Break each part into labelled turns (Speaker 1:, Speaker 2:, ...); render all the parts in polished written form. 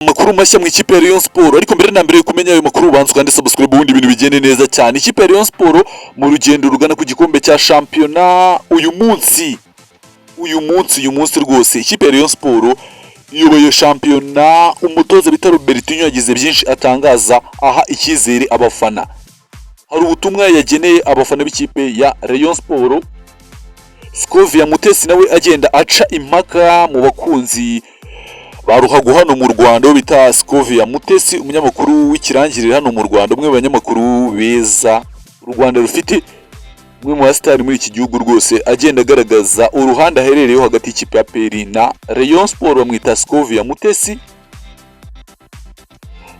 Speaker 1: Amakuru mashya mu ikipe ya Rayon Sport. Ariko mbere na mbere yo kumenya ayo makuru, ubanza ukande subscribe, ubundi ibintu bigende neza cyane. Ikipe ya Rayon Sport mu rugendo rugana ku gikombe cya shampiyona, uyu munsi, uyu munsi, uyu munsi rwose ikipe ya Rayon Sport iyoboye shampiyona. Umutoza bita Robertinho yagize byinshi atangaza, aha icyizere abafana. Hari ubutumwa yageneye abafana b'ikipe ya Rayon Sport. Scovia Mutesi nawe agenda aca impaka mu bakunzi ba ruhago hano mu Rwanda. Uwo bita Scovia Mutesi, umunyamakuru w'ikirangirire hano mu Rwanda, umwe mu banyamakuru beza u Rwanda rufite, umwe mu basitari muri iki gihugu rwose, agenda agaragaza uruhande aherereyeho hagati y'ikipe ya APR na Rayon Sport. Bamwita Scovia Mutesi,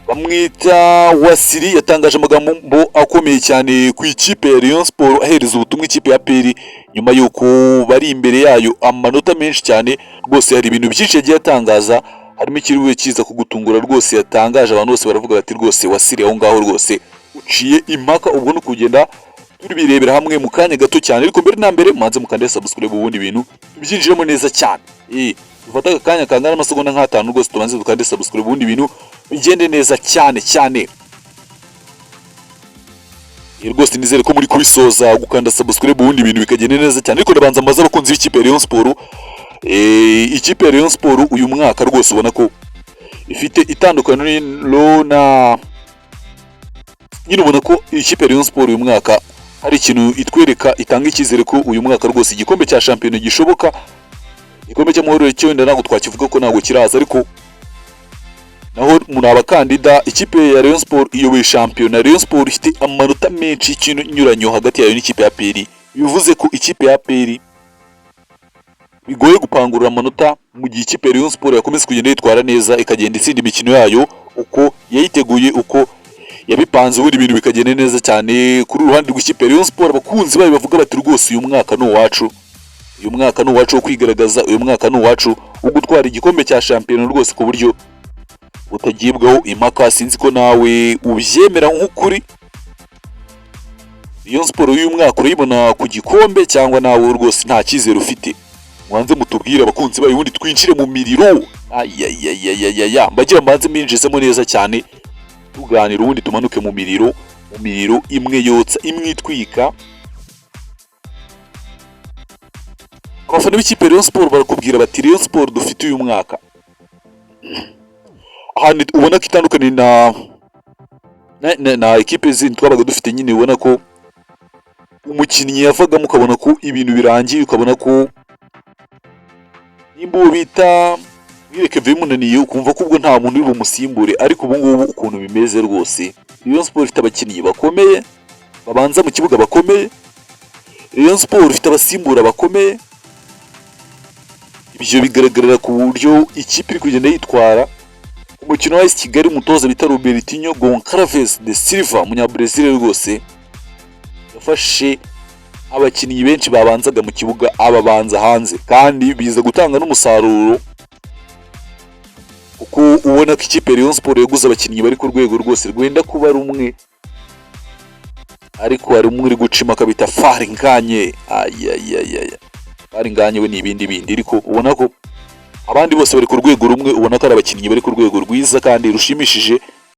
Speaker 1: bamwita Wasiri. Yatangaje amagambo akomeye cyane ku ikipe ya Rayon Sport, ahereza ubutumwa ikipe ya APR nyuma y'uko bari imbere yayo amanota menshi cyane. Rwose hari ibintu byinshi yagiye atangaza, harimo ikiriwe kiza kugutungura rwose yatangaje, abantu bose baravuga bati: "Rwose Wasiri, aho ngaho rwose uciye impaka." Ubwo ni ukugenda tubirebera hamwe mu kanya gato cyane, ariko mbere na mbere mubanze mukande subscribe, ubundi ibintu tubyinjiremo neza cyane. Dufate aka kanya kangana n'amasegonda nk'atanu rwose, tubanze dukande subscribe, ubundi ibintu bigende neza cyane cyane. Rwose nizere ko muri kubisoza gukanda subscribe, ubundi ibintu bikagenda neza cyane. Ariko ndabanza mbaza abakunzi b'ikipe ya Rayon Sport. Ikipe ya Rayon Sport uyu mwaka rwose ubona ko ifite itandukaniro na nyine, ubona ko ikipe ya Rayon Sport uyu mwaka hari ikintu itwereka, itanga icyizere ko uyu mwaka rwose igikombe cya shampiyona gishoboka. Igikombe cy'amahoro cyo wenda ntabwo twakivuga ko ntabwo kiraza, ariko naho muri abakandida. Ikipe ya Rayon Sport iyoboye shampiyona. Rayon Sport ifite amanota menshi y'ikinyuranyo hagati yayo n'ikipe ya APR, bivuze ko ikipe ya APR bigoye gupangurura amanota mu gihe ikipe ya Rayon Sport yakomeza kugenda yitwara neza, ikagenda itsinda imikino yayo uko yayiteguye, uko yabipanze, ubundi ibintu bikagenda neza cyane. Kuri uruhande rw'ikipe ya Rayon Sport, abakunzi bayo bavuga bati: "Rwose uyu mwaka ni uwacu, uyu mwaka ni uwacu wo kwigaragaza, uyu mwaka ni uwacu wo gutwara igikombe cya shampiyona rwose ku buryo butagibwaho impaka." Sinzi ko nawe ubyemera nk'ukuri. Rayon Sport y'uyu mwaka urayibona ku gikombe, cyangwa nawe rwose nta cyizere ufite? Mwanze mutubwire abakunzi bayo, ubundi twinjire mu miriro. Ayayayayaya, mbagira mbanze mbinjizemo neza cyane, tuganira, ubundi tumanuke mu miriro, mu miriro imwe yotsa, imwe itwika. Abafana b'ikipe ya Rayon Sport barakubwira bati: "Rayon Sport dufite uyu mwaka, ahantu ubona ko itandukaniye na ekipe zindi twabaga dufite nyine, ubona ko umukinnyi yavagamo ukabona ko ibintu birangiye, ukabona ko nimba uwo bita Wireke bimunaniye, ukumva ko ubwo nta muntu uri bumusimbure. Ariko ubu ngubu ukuntu bimeze rwose, Rayon Sport ifite abakinnyi bakomeye babanza mu kibuga bakomeye, Rayon Sport ifite abasimbura bakomeye." Ibyo bigaragarira ku buryo ikipe iri kugenda yitwara. Umukino wa AS Kigali, umutoza bita Robertinho Goncalves de Silva, umunyabrazil, rwose yafashe abakinnyi benshi babanzaga mu kibuga ababanza hanze, kandi biza gutanga n'umusaruro, kuko ubona ko ikipe ya Rayon Sport yaguze abakinnyi bari ku rwego rwose rwenda kuba rumwe, ariko hari umwe uri guca impaka bita Faringanye. Ayayayaya, Faringanye we ni ibindi bindi, ariko ubona ko abandi bose bari ku rwego rumwe, ubona ko ari abakinnyi bari ku rwego rwiza kandi rushimishije.